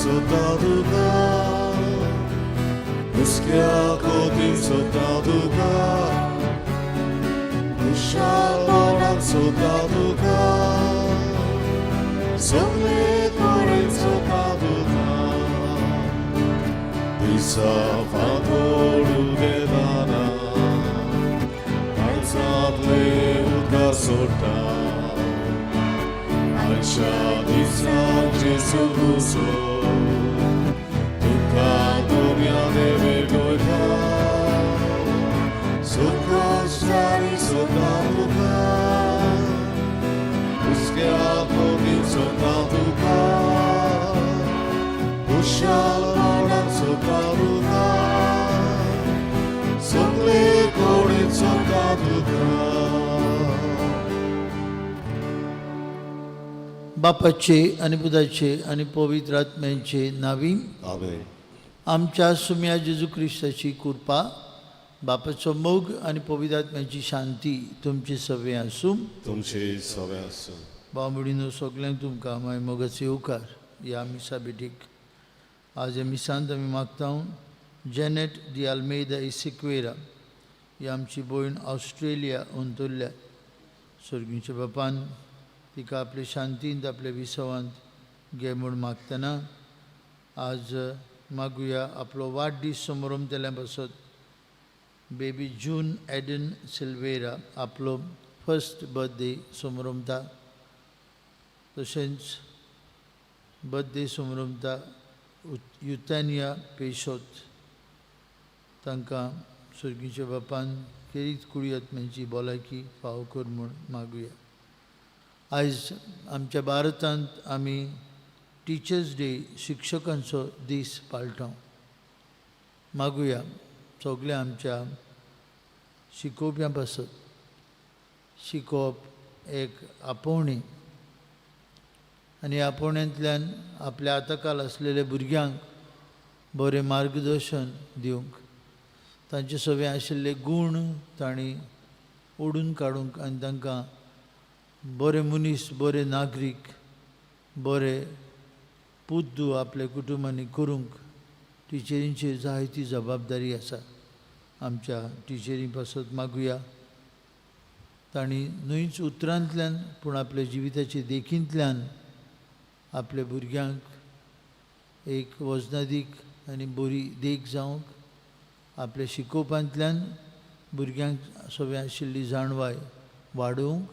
सोदता तुका, हुस्क्या कोतीन सोदता तुका, खुशालपणान सोदता तुका, सगळे कडेन सोदता तुका. दिसा फांतोड उदेताना काळजांतले उदका सोडटा, आयच्या दिसाक जेजू तुजो तुका दुनिया देवे गोयता. सुखाश्तारी सोदता तुका, हुस्क्या कोतीन सोदता तुका, खुशालपणान सोदता तुका, सगळे कडेन सोदता तुका. बापाचे आनी पुताचे आनी पवित्र आत्म्याचे नावी. आमेन. आमच्या सुम्या जेजू क्रिस्ताची कृपा, बापाचो मोग आनी पवित्र आत्म्याची शांती तुमचे सवे आसूं. तुमचे सवे आसूं. भाव भयणीनो, सगल्यांक तुमकां माय मोगाचो येवकार ह्या मिसा भेटीक. आज ह्या मिसांत आमी मागता जेनेट दी आल्मेदा इसिक्वेरा ही आमची भयण ऑस्ट्रेलिया अंतरल्या. सर्गीच्या बापान तिका आपले शांतींत आपल्या विसवांत घे म्हूण मागतना आज मागुया आपलो वाडदीस समोरमतल्या पासत बेबी जून एडन सिल्वेरा आपलो फर्स्ट बर्थडे समोरमता. तशेंच बर्थडे समोरमता युतानिया पेशोत. तांकां सर्गीच्या बापान खेरीत कुडी आत्म्यांची भलायकी फावो कर म्हूण मागुया. आयज आमच्या भारतांत आमी टिचर्स डे, शिक्षकांचो दीस पाळटा. मागुया सगल्या आमच्या शिकोवप्यां पासत. शिकोवप एक आपोवणें आनी आपोवण्यांतल्यान आपल्या आताकाल आसलेल्या भुरग्यांक बरें मार्गदर्शन दिवंक, तांचे सगळे आशिल्ले गूण तांणी ओडून काडूंक आनी तांकां बरे मनीस, बरे नागरीक, बरे पूत आपल्या कुटुंबांनी करूंक टिचरींचेर जायती जबाबदारी आसा. आमच्या टिचरीं पासत मागुया. तांणी न्हूच उतरांतल्यान पूण आपल्या जिविताचे देखींतल्यान आपल्या भुरग्यांक एक वजनादीक आनी बरी देख जावंक, आपल्या शिकोवपांतल्यान भुरग्यांक सगळें आशिल्ली जाणवाय वाडोवंक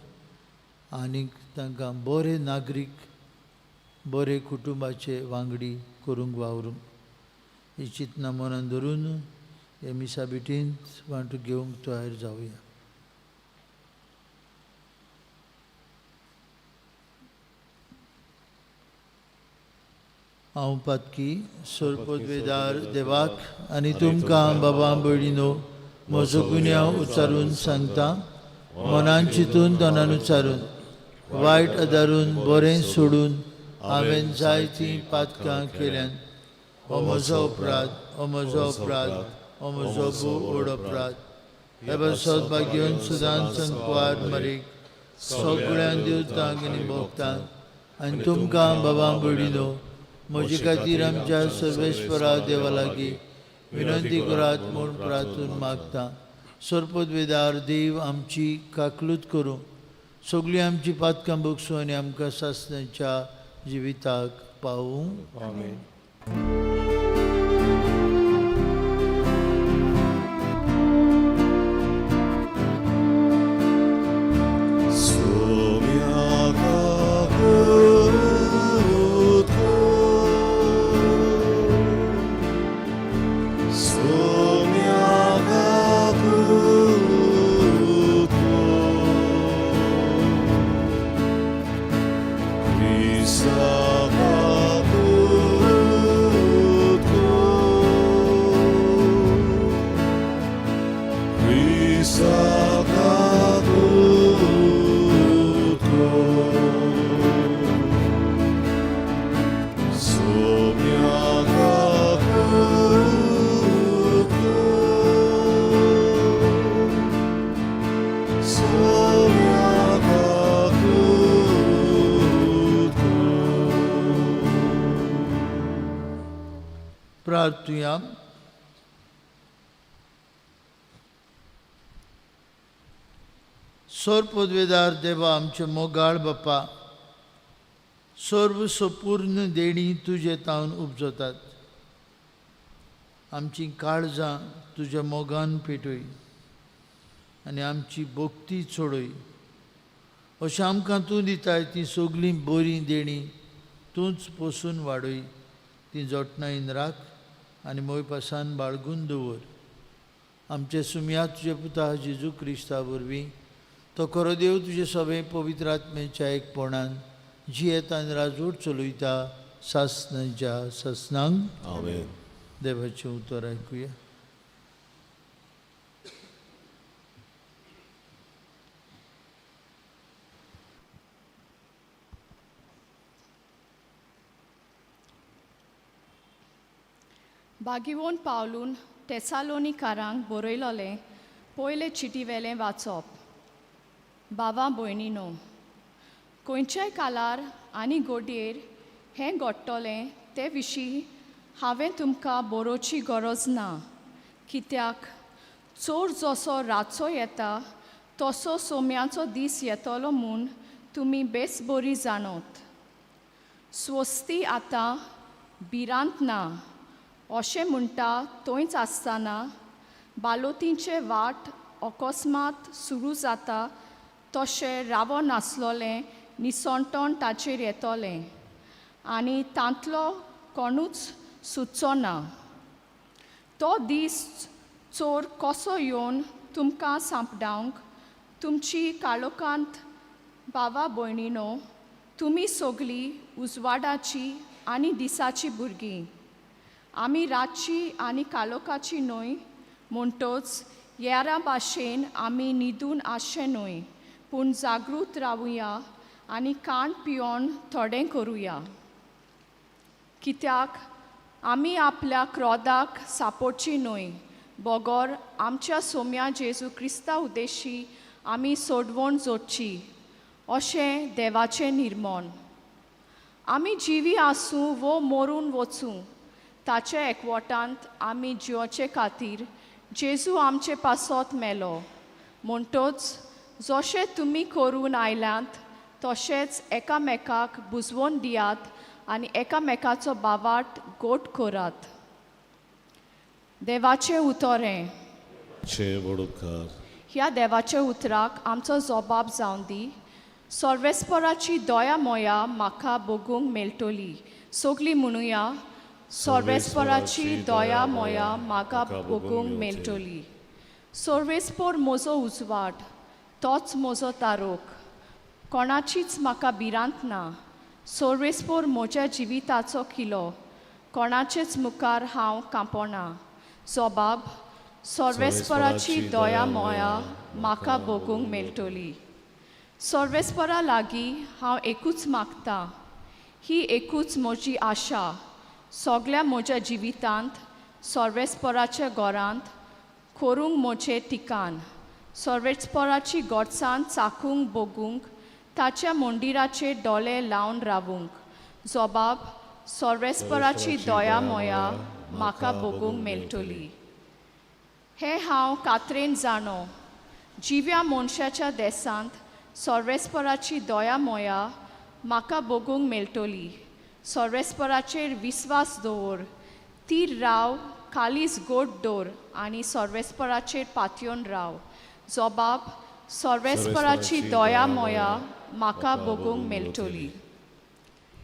आनीक तांकां बरे नागरीक, बरे कुटुंबाचे वांगडी करूंक वावरूंक. ही चिंतना मनान धरून हे मिसा भेटींत वांटो घेवंक तयार जावया. हांव पातकी सोरपदवेदार देवाक आनी तुमकां बाबा भयणीनो म्हजो गुन्यांव उच्चारून सांगता. मनान चिंतून, तोंडान उच्चारून, वायट आदारून, बरें सोडून हांवें जायतीं पातकां केल्यान. हो म्हजो अपराध, हो म्हजो अपराध, हो म्हजो भोव व्हड अपराध. हे पासत भाग्योन सदांच संकवार मरीक, सगळ्यां देवतांक आनी भोगतांक आनी तुमकां बाबा भयणीनो म्हजे खातीर आमच्या सर्वेस्परा देवा लागीं विनंती करात म्हूण प्रार्थून मागता. सरपदवेदार देव आमची काकलूत करूं, सगळीं आमची पातकां बगसूं आनी आमकां सासणाच्या जिविताक पावूं. आमेन. Krista. प्रार्थुया. सोर पदवेदार देवा, आमचे मोगाळ बापा, सर्व सपूर्ण देणी तुजे तावन उपजतात. आमची काळजां तुज्या मोगान पेटय आनी आमची भक्ती चडय. अशें आमकां तूं दिताय तीं सगळीं बरीं देणीं तूंच पोसून वाडय. तीं जोटणायन राख आनी मोयपासान बाळगून दवर. आमचे सुमया तुजे पुता जेजू क्रिस्ता वरवीं, तो खरो देव तुजे सगळे पवित्र आत्म्याच्या एकपणान जियेता आनी राजवट चलयता सासनाच्या सासनांक. आमेन. देवाचें उतर आयकुया. बागिवोन पावलून तेसालोनिकारांक बरयलोलें पयले चिटीवेलें वाचप. बाबा भयणीनो, खंयच्याय कालार आनी गोडयेर हें घडटलें ते विशीं हांवें तुमकां बरोवची गरज ना, कित्याक चोर जसो रातचो येता तसो सोम्याचो दीस येतलो म्हूण तुमी बेस बरी जाणत. स्वस्ती आतां भिरांत ना अशें म्हणटा थंयच आसतना बालोतींचे वाट अकस्मात सुरू जाता तशें रावो नासलोलें निसणटण ताचेर येतलें आनी तांतलो कोणूच सुचचो ना. तो दीस चोर कसो येवन तुमकां सांपडावंक तुमची काळोखांत भावा भयणीनो, तुमी सगळीं उजवाडाची आनी दिसाची भुरगीं. आमी रातची आनी काळोखाची न्हय, म्हणटच येरा भाशेन आमी न्हिदून आसचें न्हय, पूण जागृत रावुया आनी कान पियोन थोडें करुया. कित्याक आमी आपल्या क्रोधाक सापोडची न्हय, बगर आमच्या सोम्या जेजू क्रिस्ता उद्देशी आमी सोडवण जोडची अशें देवाचें निर्मण. आमी जिवी आसूं वो मरून वचूं ताच्या एकवटांत आमी जिवचे खातीर जेजू आमचे पासत मेलो. म्हणटच जशें तुमी करून आयल्यात तशेंच एकामेकाक बुजवोन दियात आनी एकामेकाचो बावाट गोट करात. देवाचें उतर हें. ह्या देवाच्या उतराक आमचो जबाब जावन दी. सर्वेस्पराची दया मोया म्हाका बगूंक मेळटली. सगळीं म्हणुया, सर्वेस्पराची दया मोया म्हाका बगूंक मेळटली. सर्वेस्पर म्हजो उजवाड, तोच म्हजो तारोक, कोणाचीच म्हाका भिरांत ना. सर्वेस्पर म्हज्या जिविताचो किलो, कोणाचेच मुखार हांव कांपना. जबाब, सर्वेस्पराची दया मोया म्हाका बगूंक मेळटली. सर्वेस्परा लागीं हांव एकूच मागता, ही एकूच म्हजी आशा. सगळ्या म्हज्या जिवितांत सर्वेस्पराच्या घरांत करूंक म्हजें ठिकाण. सर्वेस्पराची गोडसाण चाखूंक बगूंक ताच्या मंदिराचेर दोळे लावन रावूंक. जबाब, सर्वेस्पराची दया मोया म्हाका बगूंक मेळटली. हें हांव कात्रेन जाणो, जिव्या मनशाच्या देसांत सर्वेस्पराची दया मोया म्हाका बगूंक मेळटली. सर्वेस्पराचेर विस्वास दवर, तीर राव, कालीस गोड दवर आनी सर्वेस्पराचेर पातयेवन राव. जबाब, सर्वेस्पराची दया मोया म्हाका बगूंक मेळटली.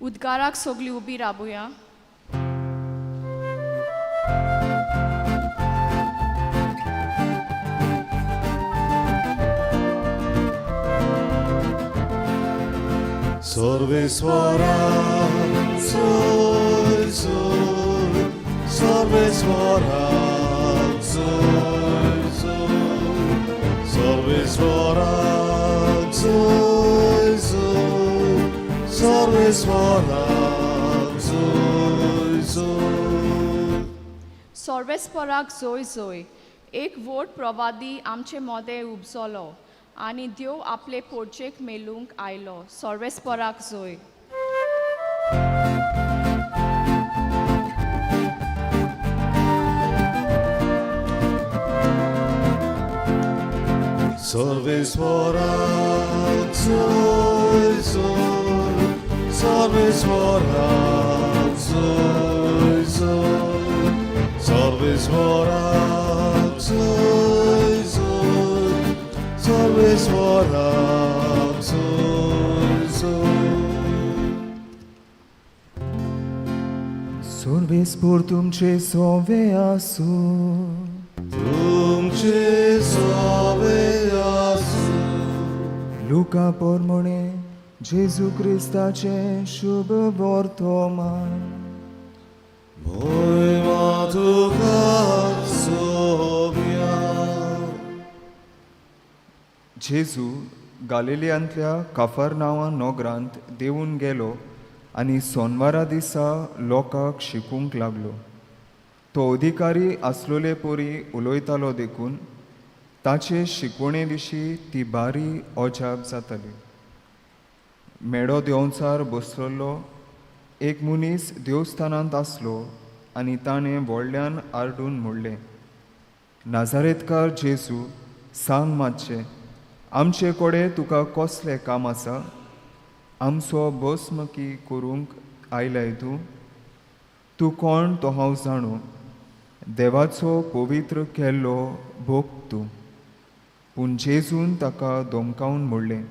उद्गाराक सगळीं उबी राबुया. Sarveswara, Zoy, Zoy, Sarveswara, Zoy, Zoy, Sarveswara, Zoy, Zoy, Sarveswara, Zoy, Zoy. सर्वेस्पराक जोय जोय. एक व्हड प्रवादी आमचे मोदें उपजलो आनी देव आपले पोडजेक मेलूंक आयलो. सर्वेस्पराक जोय. सर्वेस्वराक जोय जोय सर्वेस्वराक जोय जोय सर्वेस्वराक जोय जोय सर्वेस्वराक जोय जोय. सर्वेस्पोर तुमचे सोवे आसूं. तुमचे सोवे आसूं. लुका पोरमोणे जेजू क्रिस्ताचें शुभ वर्तमान. मोयमा तुका सोम्या. जेजू गालिलियांतल्या काफरनांवा नोगरांत देंवून गेलो आनी सोनवारा दिसा लोकांक शिकूंक लागलो. तो अधिकारी आसलोले परी उलयतालो देखून ताचे शिकवणे विशीं ती बारी अजाप जाताली. मेडो देंवचार बसलेलो एक मनीस देवस्थानांत आसलो आनी ताणें व्हडल्यान आरडून म्हणलें, नाजारेतकार जेजू, सांग मातशें, आमचे कडेन तुका कसलें काम आसा? आमचो भस्मकी करूंक आयलाय तूं? तूं कोण तो हांव जाणू, देवाचो पवित्र केल्लो भोग तूं. पूण जेजून ताका धमकावन म्हणलें,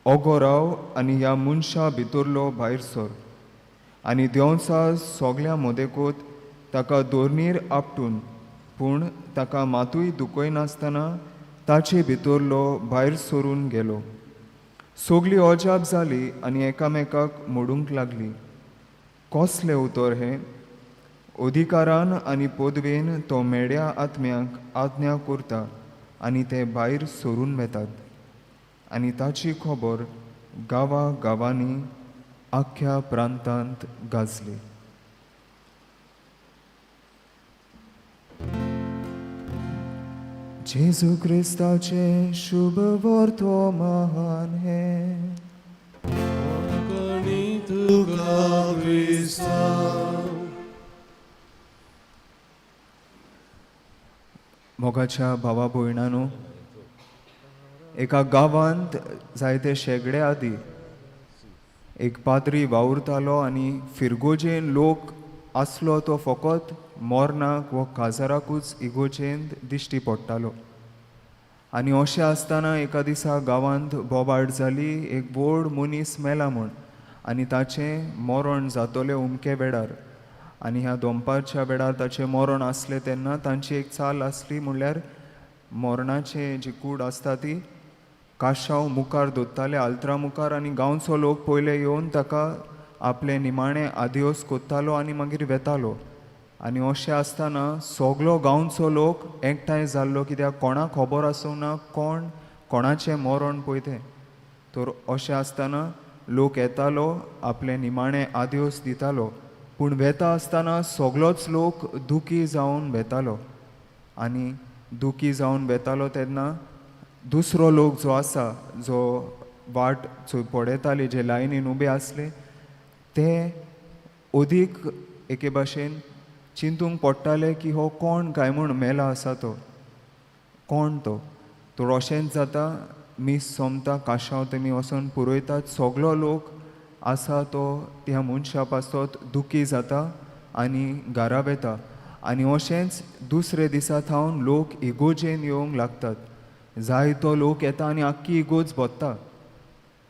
ओगो राव आनी ह्या मनशा भितरलो भायर सर. आनी देंवचार सगल्या मदेकोत ताका दोरणीर आपटून पूण ताका मातूय दुखयनासतना ताचे भितरलो भायर सरून गेलो. सगली अजाप जाली आनी एकामेकाक मोडूंक लागली, कसलें उतर हें? अधिकारान आनी पदवेन तो मेड्या आत्म्याक आज्ञा करता आनी ते भायर सरून वेतात. आनी ताची खबर गांवा गांवांनी आख्ख्या प्रांतांत गाजली. जेजू क्रिस्ताचें शुभ वर्तमान हें. कोंकणी तुका क्रिस्ता. मोगाच्या भावा भयणानो, एका गांवांत जायते शेगडे आदी एक पाद्री वावुरतालो आनी फिरगोजेन लोक आसलो तो फकत मोरनाक वो काजाराकूच इगोजेंत दिश्टी पडटालो. आनी अशें आसतना एका दिसा गांवांत बोबाट जाली, एक व्हड मनीस मेला म्हूण आनी ताचें मरण जातलें उमके वेळार. आनी ह्या दनपारच्या वेळार ताचें मरण आसलें तेन्ना तांची एक चाल आसली, म्हणल्यार मरणाचें जी कूड आसता ती काशांव मुखार दवरताले आल्तरा मुखार आनी गांवचो लोक पयले येवन ताका आपले निमाणे आदियोस कोत्तालो आनी मागीर वेतालो. आनी अशें आसतना सगलो गांवचो लोक एकठांय जाल्लो, कित्याक कोणाक खबर आसूंक ना कोण कोणाचें मरण पळय तें. तर अशें आसतना लोक येतालो आपले निमाणे आदियोस दितालो, पूण वेता आसतना सगलोच लोक दुखी जावन वेतालो. आनी दुखी जावन वेतालो तेन्ना दुसरो लोक जो आसा, जो वाट पळयताले, जे लायनीन उबे आसले, ते अदीक एके भाशेन चिंतूंक पडटाले की हो कोण काय म्हूण मेला आसा तो, कोण तो. तर अशेंच जाता, मीस सोमता, काशांव तेमी वचोन पुरयतात, सगलो लोक आसा तो त्या मनशा पासत दुखी जाता आनी घरा वेता. आनी अशेंच दुसरे दिसा थावन लोक इगोजेन येवंक लागतात, जायतो लोक येता आनी आख्खी इगोज भोत्ता.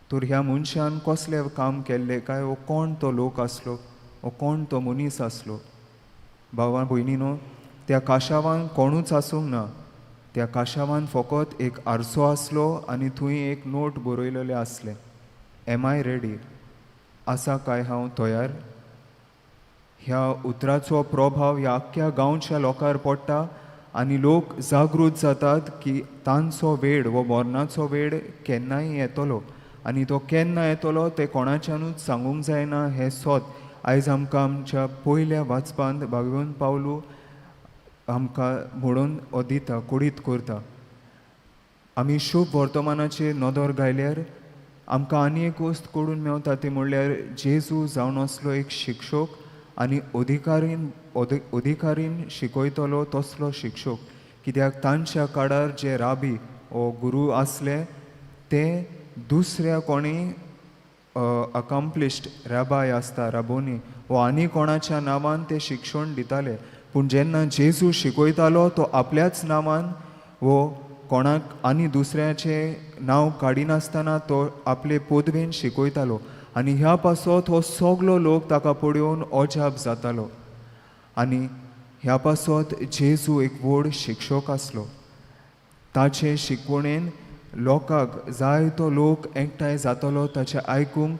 तर ह्या मनशान कसलें काम केल्लें काय, हो कोण तो लोक आसलो, हो कोण तो मनीस आसलो. भावा भयणीनो, त्या काशावान कोणूच आसूंक ना, त्या काशावान फकत एक आरसो आसलो आनी थंय एक नोट बरयलेलें आसलें, एम I ready, आसा काय हांव तयार. ह्या उतराचो प्रभाव ह्या आख्ख्या गांवच्या लोकांर पडटा आनी लोक जागृत जातात की तांचो वेळ वो मरणाचो वेळ केन्नाय येतलो आनी तो केन्ना येतलो तें कोणाच्यानूच सांगूंक जायना. हें सोद आयज आमकां आमच्या पयल्या वाचपांत भागोवन पावलू आमकां म्हणून हो दिता, कुडीत करता. आमी शुभ वर्तमानाचेर नदर घायल्यार आमकां आनी एक वस्त करून मेवता, ती म्हणल्यार जेजू जावन आसलो एक शिक्षक आनी अधिकारीन शिकयतलो तसलो शिक्षक. कित्याक तांच्या काळार जे राबी वो गुरू आसले ते दुसऱ्या कोणी अकम्प्लिश्ड राबाय आसता राबोनी वो आनी कोणाच्या नांवान ते शिक्षण दिताले. पूण जेन्ना जेजू शिकयतालो तो आपल्याच नांवान वो कोणाक आनी दुसऱ्याचें नांव काडिनासतना तो आपले पदवेन शिकयतालो आनी ह्या पासत हो सगलो लोक ताका पळोवन अजाप जातालो. आनी ह्या पासत जेजू एक व्हड शिक्षक आसलो. ताचे शिकवणेन लोकांक जायतो लोक एकठांय जातालो ताचें आयकूंक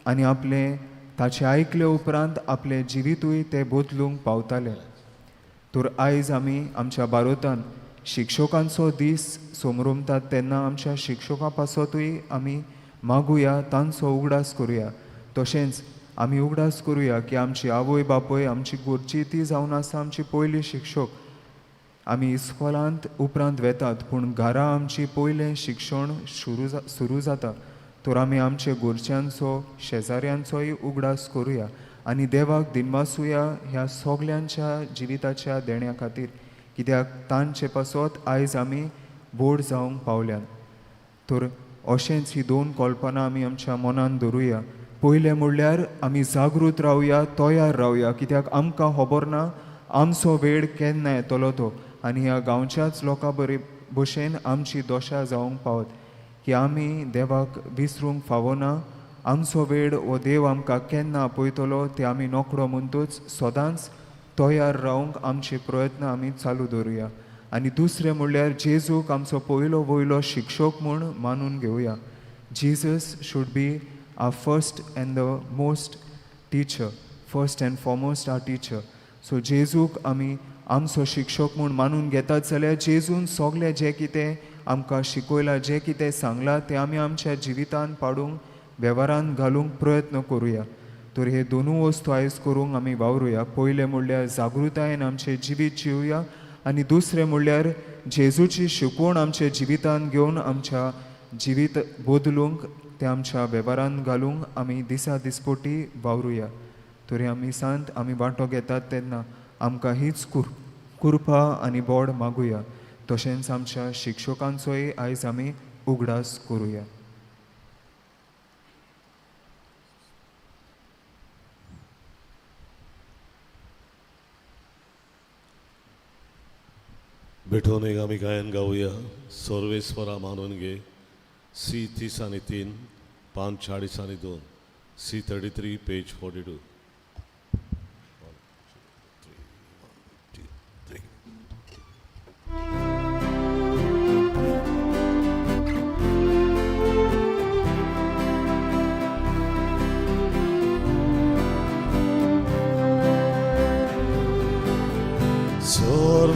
आनी आपलें ताचें आयकले उपरांत आपलें जिवितूय ते बदलूंक पावताले. तर आयज आमी आमच्या भारतान शिक्षकांचो दीस समरमतात तेन्ना आमच्या शिक्षकां पासतूय आमी मागुया, तांचो उगडास करुया. तशेंच आमी उगडास करुया की आमची आवय बापूय आमची घरची ती जावन आसा आमची पयली शिक्षक. आमी इस्कोलांत उपरांत वेतात पूण घरा आमची पयलें शिक्षण सुरू जाता. तर आमी आमचे घरच्यांचो शेजाऱ्यांचोय उगडास करुया आनी देवाक दिनवासुया ह्या सगल्यांच्या जिविताच्या देण्या खातीर, कित्याक तांचे पासत आयज आमी व्हड जावंक पावल्यात. तर अशेंच ही दोन कल्पना आमी आमच्या मनान दवरुया. पयलें म्हणल्यार आमी जागृत रावया, तयार रावया, कित्याक आमकां खबर ना आमचो वेळ केन्ना येतलो तो. आनी ह्या गांवच्याच लोकां बरे भशेन आमची दशा जावंक पावत की आमी देवाक विसरूंक फावना. आमचो वेळ हो देव आमकां केन्ना आपयतलो ते आमी नोकरो म्हणटूच सदांच तयार रावंक आमचे प्रयत्न आमी चालू दवरुया. आनी दुसरें म्हणल्यार जेजूक आमचो पयलो वयलो शिक्षक म्हूण मानून घेवया. Jesus should be our first and the most teacher, first and foremost our teacher. So जेजूक आमी आमचो शिक्षक म्हूण मानून घेतात जाल्यार जेजून सगळें जें कितें आमकां शिकयलां, जें कितें सांगलां तें आमी आमच्या जिवितांत पाडूंक, वेव्हारांत घालूंक प्रयत्न करुया. तर हे दोनूय वस्तू आयज करूंक आमी वावरुया. पयलें म्हणल्यार जागृतायेन आमचें जिवीत जिवया आनी दुसरें म्हणल्यार जेजूची शिकवण आमच्या जिवितांत घेवन आमच्या जिवीत बदलूंक, तें आमच्या वेव्हारांत घालूंक आमी दिसा दिसपोटी वावरुया. तर ह्या मिसांत आमी वांटो घेतात तेन्ना आमकां हीच कृपा आनी बोड मागुया. तशेंच आमच्या शिक्षकांचोय आयज आमी उगडास करुया. भेटून एक आमी गायन गावया. सर्वेस्वरा मानून घे. सी 30 आनी 3, 5 40 आनी 2, सी 33 पेज 42. 1 2 3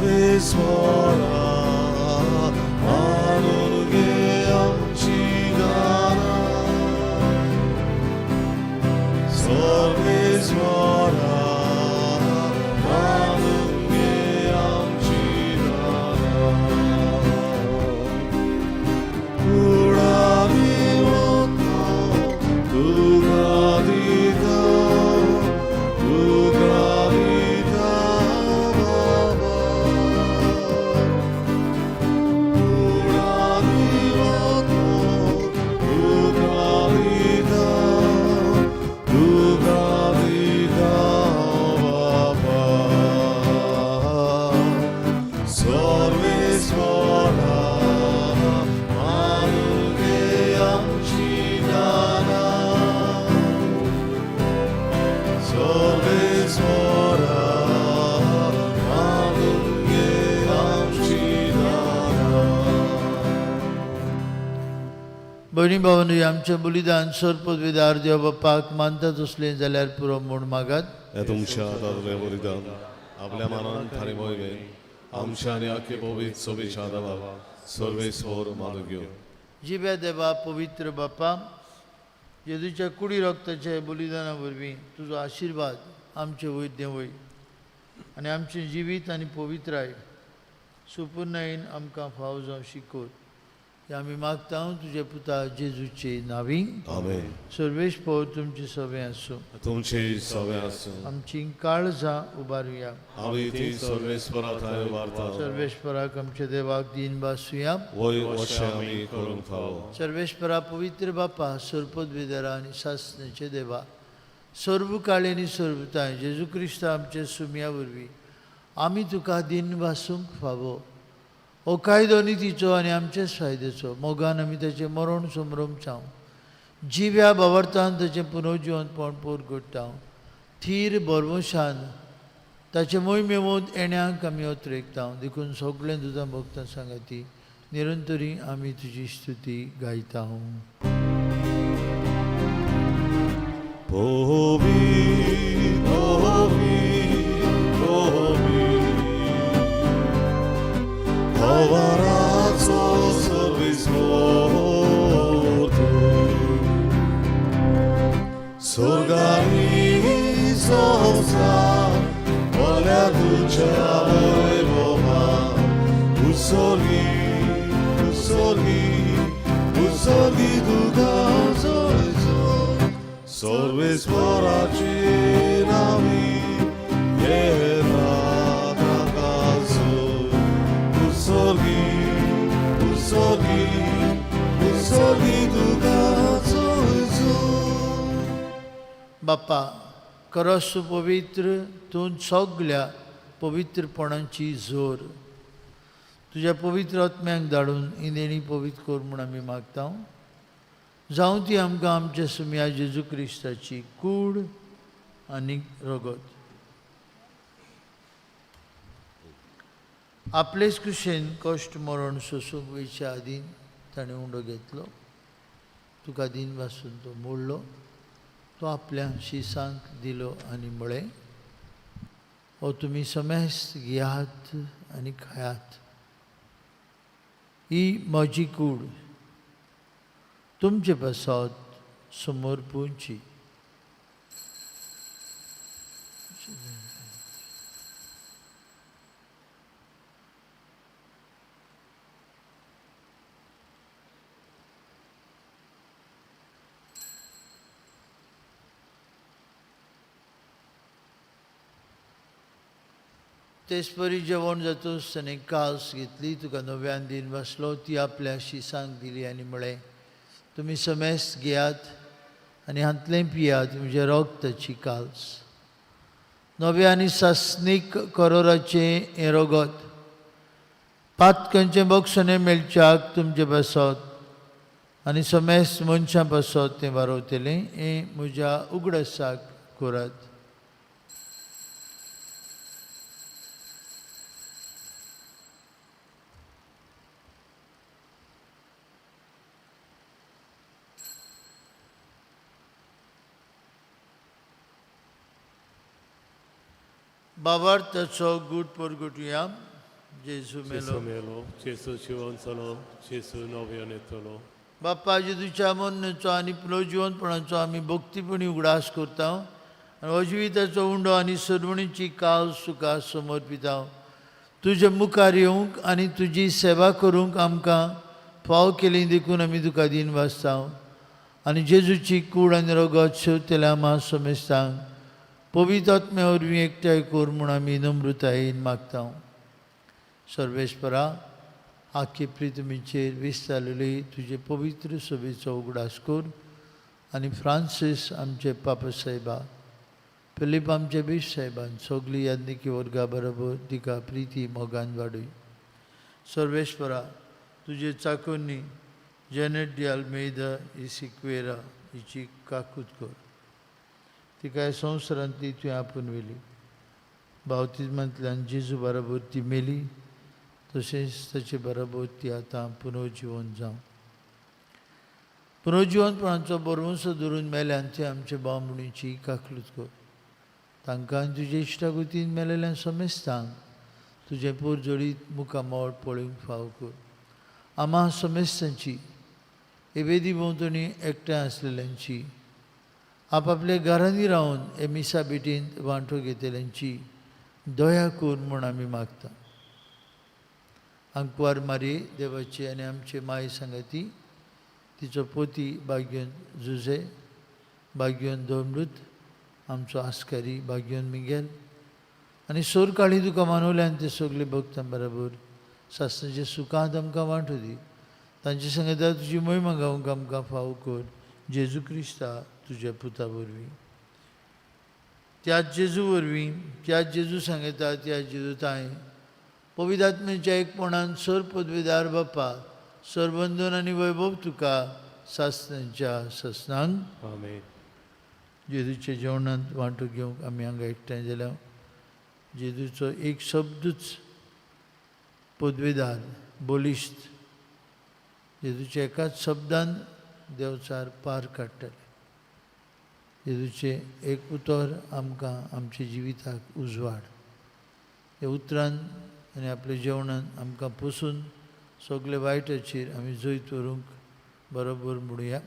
सर्वेस्वरा मानून घे आमची गारां, सर्वेस्वरा मानून घे आमची गारां, कुळावी वता तुका दिता, तुका दिता बाबा, कुळावी वता तुका दिता, तुका दिता बाबा, सर्वेस्वरा मानून घे आमची गारां, सर्वेस्वरा मानून घे आमची गारां. भयणी भावांनो, आमचें बलिदान सरपदवेदार देव बाप्पाक मानता तसलें जाल्यार पुरो म्हूण मागात. हे तुमच्या हातांतलें बलिदान आपल्या मनान थारी मोयवे आमच्या आनी आख्खे पवित्र सोबीच्या देवा सर्वेस्वर मानून घेवन. जिब्या देवा पवित्र बाप्पा, जेजूच्या कुडी रक्ताच्या बलिदाना वरवीं तुजो आशिर्वाद आमचे वयर देंवय आनी आमचें जिवीत आनी पवित्राय सुपुर्णायेन आमकां फाव जावं शिकोत. हें आमी मागता तुजे पुता जेजूचे नांवी। आमेन। सर्वेस्पर तुमचे सवे आसूं। तुमचे सवे आसूं। आमची काळजां उबारुया। आमी ती सर्वेस्परा थंय वार्ता। सर्वेस्पराक आमच्या देवाक दीन भासुया। वय अशें आमी करूंक फावो। सर्वेस्परा पवित्र बापा, सर्पदवेदरा आनी सासण्याचे देवा, सर्व काळी आनी सर्वताय जेजू क्रिस्त आमचे सुम्या वरवीं आमी तुका दीन भासूंक फावो। हो कायदो नितीचो आनी आमचेच फायद्याचो मोगान आमी ताचें मरण समरमचाव जिव्या बावरतान ताचें पुनर्जिवनपण पोर करता। थीर भरवंशान ताचें मोहिमेवंत येण्याक आमी अत्रेकता। देखून सगळें दुदां भक्तां सांगाती निरंतरी आमी तुजी स्तुती गायता। स्वर्गानी संसार भल्या तुज्या वैभवान उसोली उसोली उसोली तुका सर्वेस्पराची नावी येता ताकासो उसोली उसोली उसोली तुका। बापा करस पवित्र तूं सगल्या पवित्रपणाची जोर तुज्या पवित्र आत्म्यांक धाडून ही देणी पवित्र कर म्हूण आमी मागता। जावं ती आमकां आमच्या सुम्या जेजू क्रिस्ताची कूड आनी रगत। आपलेच कुशेन कश्ट मरण सोसूंक वयच्या आदीं ताणें उंडो घेतलो, तुका दीन वासून तो मोडलो, तो आपल्या शिसांक दिलो आनी म्हळें, हो तुमी समेस्त घेयात आनी खायात, ही म्हजी कूड तुमचे पासत समर्पूंची। तेचपरी जेवण जातूच ताणें कास घेतली, तुका नव्यान दीन बसलो, ती आपल्या शिसांक दिली आनी म्हळें, तुमी समेस्त घेयात आनी हांतलें पियात, म्हज्या रगताची काल्स, नव्या आनी सासणीक करोराचें हें रगत पातकांचें बक्षणें मेळच्याक तुमचे पासत आनी समेस्त मनशां पासत तें वारवतलें, हें म्हज्या उगडासाक करात। बाबार्थाचो गूट परगटुया। जेजू मेलो, मेलो, जेजू जिवन जालो, जेजू नव्यान येतलो। बाप्पा जेजूच्या मरणाचो आनी पुनर्जिवनपणाचो आमी भक्तीपणी उगडास करता आनी अजिविताचो उंडो आनी सरवणीची काल तुका समर्पिता। तुजे मुखार येवंक आनी तुजी सेवा करूंक आमकां फाव केली देखून आमी तुका दीन वाचता आनी जेजूची कूड आनी रगत शेवतल्या आमा समेस्तांक पवित्र आत्म्या वरवीं एकठांय कर म्हूण आमी नम्रतायेन मागता। सर्वेस्परा आख्खे पृथ्वीचेर विस्तारलेली तुजे पवित्र सभेचो उगडास कर आनी फ्रांसीस आमचे पापा साहेबा, फिलीप आमचे बीश साहेबान सगली याज्ञिकी वर्गा बरोबर तिका प्रिती मोगान वाडय। सर्वेस्परा तुजे चाकोनी जेनेट डी आल्मेदा ही सिक्वेरा हिची काकूत कर, तिका संवसारांतली तुवें आपूण व्हेली, बावतिज्मांतल्यान जेजू बरोबर ती मेली, तशेंच ताचे बरोबर ती आतां पुनर्जिवन जावं। पुनर्जिवनपणाचो बरवंसो धरून मेल्यान ते आमचे भाव-भयणीची काकलूत कर, तांकां तुजे इश्टागतीन मेलेल्या समेस्तांक तुजें पोरजोडीत मुखामळ पळोवंक फाव कर। आमा समेस्तांची एवेदी भोंवतणी एकठांय आसलेल्यांची, आपापल्या घरांनी रावन हे मिसा भेटींत वांटो घेतल्यांची दया कर म्हूण आमी मागता। आंकवार मारी देवाची आनी आमचे माय सांगाती, तिचो पोती बाग्योन जुझे, बाग्योन दोमृत, आमचो आस्कारी बाग्योन मिगेल आनी सोर काळी तुका मानवल्यान ते सगळे भक्तां बराबर सासणाच्या सुखांत आमकां वांटू दी. तांचे सांगता तुजी मोहिमा गावंक आमकां फावो कर, जेजू क्रिस्ता तुज्या पुता वरवीं. त्याच जेजू वरवीं, त्याच जेजू सांगता, त्याच जेजू तांय पवित्र आत्म्याच्या एकपणान सर पदवेदार बापा, सरबंधन आनी वैभव तुका सासणाच्या सासणांक. आमेन. जेजूच्या जेवणांत वांटो घेवंक आमी हांगा एकठांय जाल्या. जेजूचो एक शब्दूच पदवेदार बलिश्ट, जेजूच्या एकाच शब्दान देवचार पार काडटले. जेजूचें एक उतर आमकां आमच्या जिविताक उजवाड. ह्या उतरान आनी आपल्या जेवणान आमकां पोसून सगळे वायटाचेर आमी जैत व्हरूंक बरोबर म्हणुया.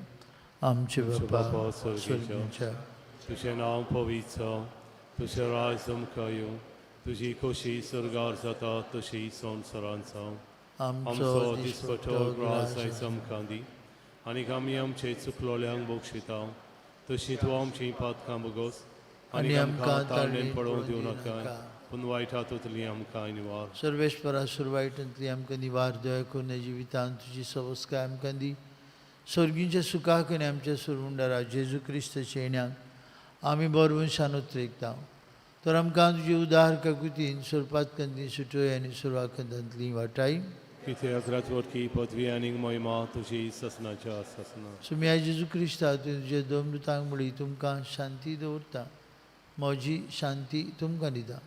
आमचे बापा स्वर्गीच्या, तुजें नांव पवित्र जावं, तुजें राज आमकां येवं, तुजी खोशी स्वर्गार जाता तशी संवसारांत जावं. आमचो दिसपट्टो ग्रास आयज आमकां दी आनी आमी आमचे चुकलोल्यांक बक्षिता तशी तूं आमची पातकां बगोस आनी आमकां ताळणेन पडोवंक दिवं नाका, पूण वायट हातूंतली आमकां निवार. सर्वेश्वरा, सुरवायटांतली आमकां निवार. दया करून ह्या जिवितांत तुजी सवस्काय आमकां दी. स्वर्गींच्या सुखाक आनी आमच्या सुरमुंडारा जेजू क्रिस्ताच्या येण्याक आमी बरवंशान उतरेकता. तर आमकां तुजी उदार काकुतीन सुरपातकंती सुटोय आनी सुरवाकंतांतली वाटाय. कित्याक राजवटकी पदवी आनी महिमा तुजी ससनाच्या ससना. सुम्या जेजू क्रिस्ता, तुवें तुज्या दोन दुतांक म्हणली, तुमकां शांती दवरता, म्हजी शांती तुमकां दिता.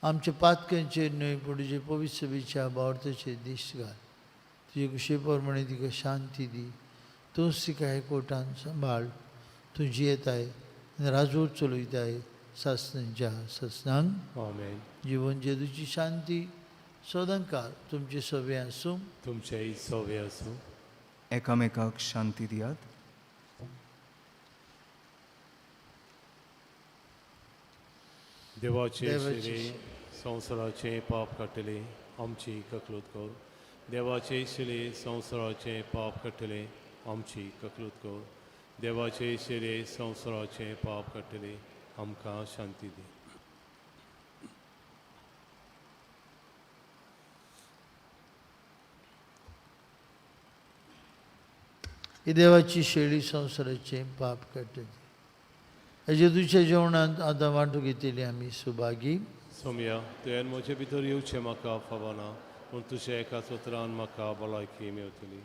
आमच्या पातकांचेर न्हय पूण तुजे पवित्र सभेच्या भावार्थाचेर दिश्ट घाल. तुजे कुशे प्रमाणे तिका शांती दी. तूंच तिका एकवटान सांबाळ. तूं जियेताय आनी राजवट चलयताय सासणाच्या सासणांक. आमेन. जिवन जेजूची शांती सदांकाळ तुमचे सवे आसूं. तुमचेय सवे आसूं. एकामेकाक शांती दियात. देवाचे देवाचे शिरे संवसाराचें पाप काडटले आमची ककलूत कर. देवाचे शिले संवसाराचें पाप काडटले आमची ककलूत कर. देवाचे शिरे संवसाराचें पाप काडटले आमकां शांती दी. ही देवाची शेळी संवसाराचें पाप काडटली. जेजूच्या जेवणांत आतां वांटू घेतली आमी सुभागी. सोमया, तुवें म्हजे भितर येवचें म्हाका फावना, पूण तुज्या एकाच उतरान म्हाका भलायकी मेवतली.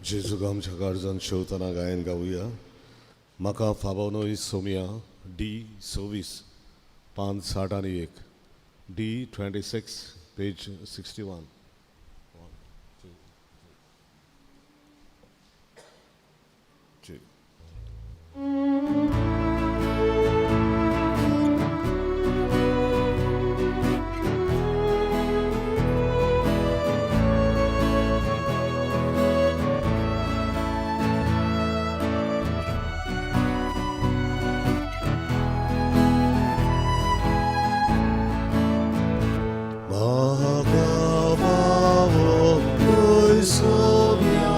जेजूक आमच्या काळजान शेवतना गायन गावया. म्हाका फावो न्हय सोमया, डी 26 पान 60 आनी 1, डी 26 पेज 61. Sonia,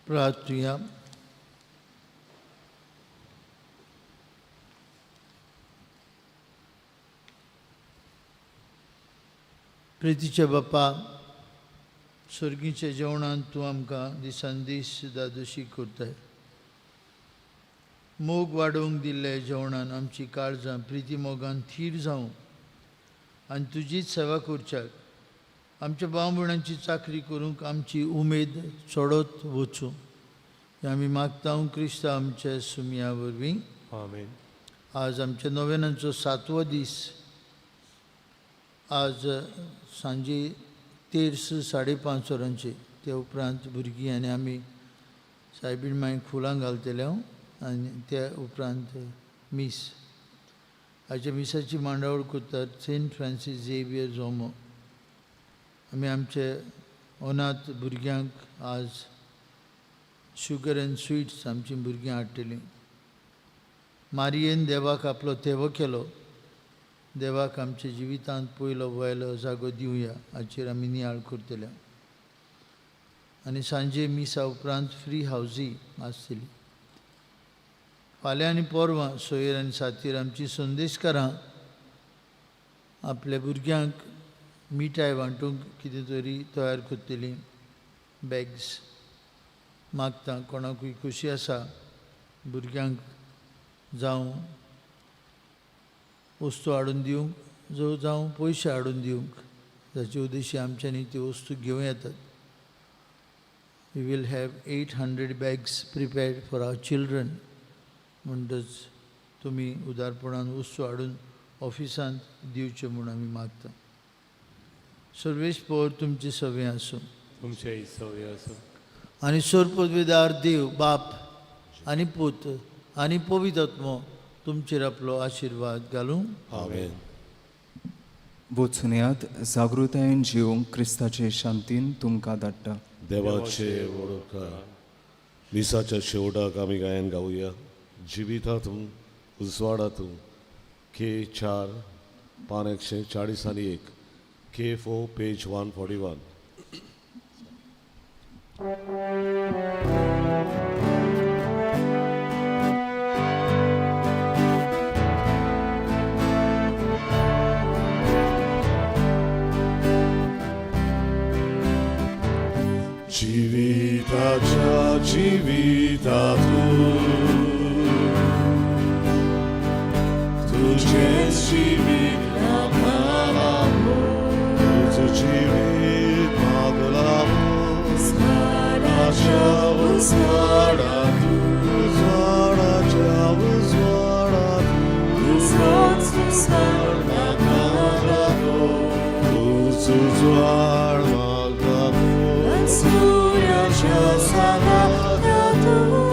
प्रार्थुया. प्रितीचे बापा, सर्गीच्या जेवणांत तूं आमकां दिसान दीस दादोशी करताय. मोग वाडोवंक दिल्ले जेवणान आमची काळजां प्रिती मोगान थीर जावं आनी तुजीच सेवा करच्याक आमच्या भाव भयणांची चाकरी करूंक आमची उमेद चडत वचूं. हें आमी मागता क्रिस्तांव आमच्या सुमया वरवीं. आमेन. आज आमच्या नोवेनांचो सातवो दीस. आज सांजे तेर्स 5:30 वरांचे. ते उपरांत भुरगीं आनी आमी सायबीण मांयक फुलां घालतले आनी त्या उपरांत मीस. आयच्या मिसाची मांडावळ करतात सेंट फ्रांसीस झेवियर जोमो. आमी आमचे अनाथ भुरग्यांक आज शुगर एंड स्वीट्स आमचीं भुरगीं हाडटलीं. मारयेन देवाक आपलो तेवो केलो. देवाक आमच्या जिवितांत पयलो वयलो जागो दिवया हाचेर आमी नियाळ करतले. आनी सांजे मिसा उपरांत फ्री हावजी आसतली. फाल्यां आनी परवां सोयर आनी सातीर आमची संदेशकारां आपल्या भुरग्यांक मिठाय वांटूंक कितें तरी तयार करतलीं. बॅग्स मागता कोणाकूय खोशी आसा भुरग्यांक जावं वस्तू हाडून दिवंक जो जावं पयशे हाडून दिवंक, जाचे उद्देशी आमच्यांनी त्यो वस्तू घेवं येतात. We will have 800 bags prepared for our children. म्हणटच तुमी उदारपणान वस्तू हाडून ऑफिसांत दिवच्यो म्हूण आमी मागता. सर्वेश पोर तुमची सवय आसूं. तुमचेय सवय आसूं. आनी सोरपदवेदार देव बाप आनी पूत आनी पवित्र तुमचेर आपलो आशिर्वाद घालूं. आमेन. वचुनयात जागृतायेन जिवंक क्रिस्ताचे शांतीन तुमकां धाडटा. देवाचे वडोकार. मिसाच्या शेवटाक आमी गायन गावया. जिविता तूं उजवाडा तूं के 4 पान 141 के 4 पेज 141. जिविताच्या जिविता तूं तुझें जिवीत म्हाका लाभो, तुझं जिवीत म्हाका लाभो. उजवाडाच्या उजवाडा तूं, उजवाडाच्या उजवाडा तूं, म्हाका लाभो, तुझं उजवाड म्हाका लाभो.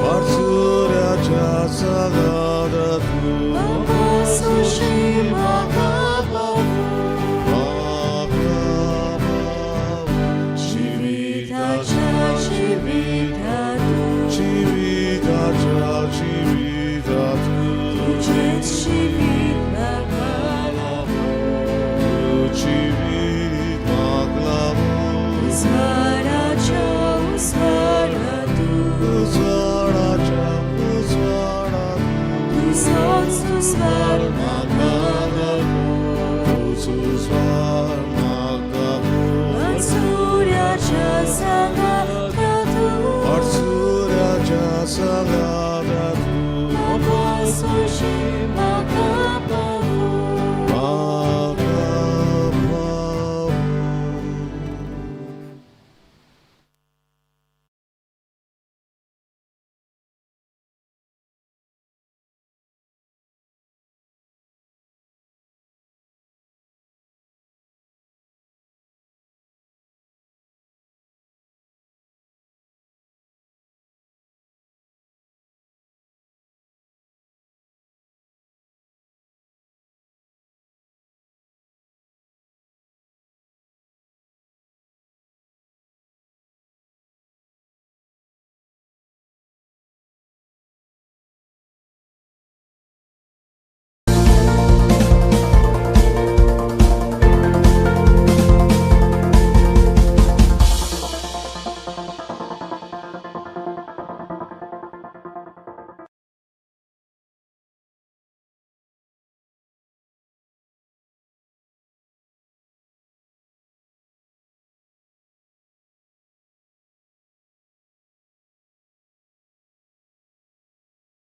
वारसुऱ्याच्या सांगाता तूं, म्हाका पाव. जिविताच्या जिविता जिविताच्या जिविता तूं, जिवीत म्हाका लाभो, उजवाडाच्या उजवाडा तूं, म्हाका लाभो, उजवाड म्हाका लाभो. वारसुऱ्याच्या सांगाता तूं,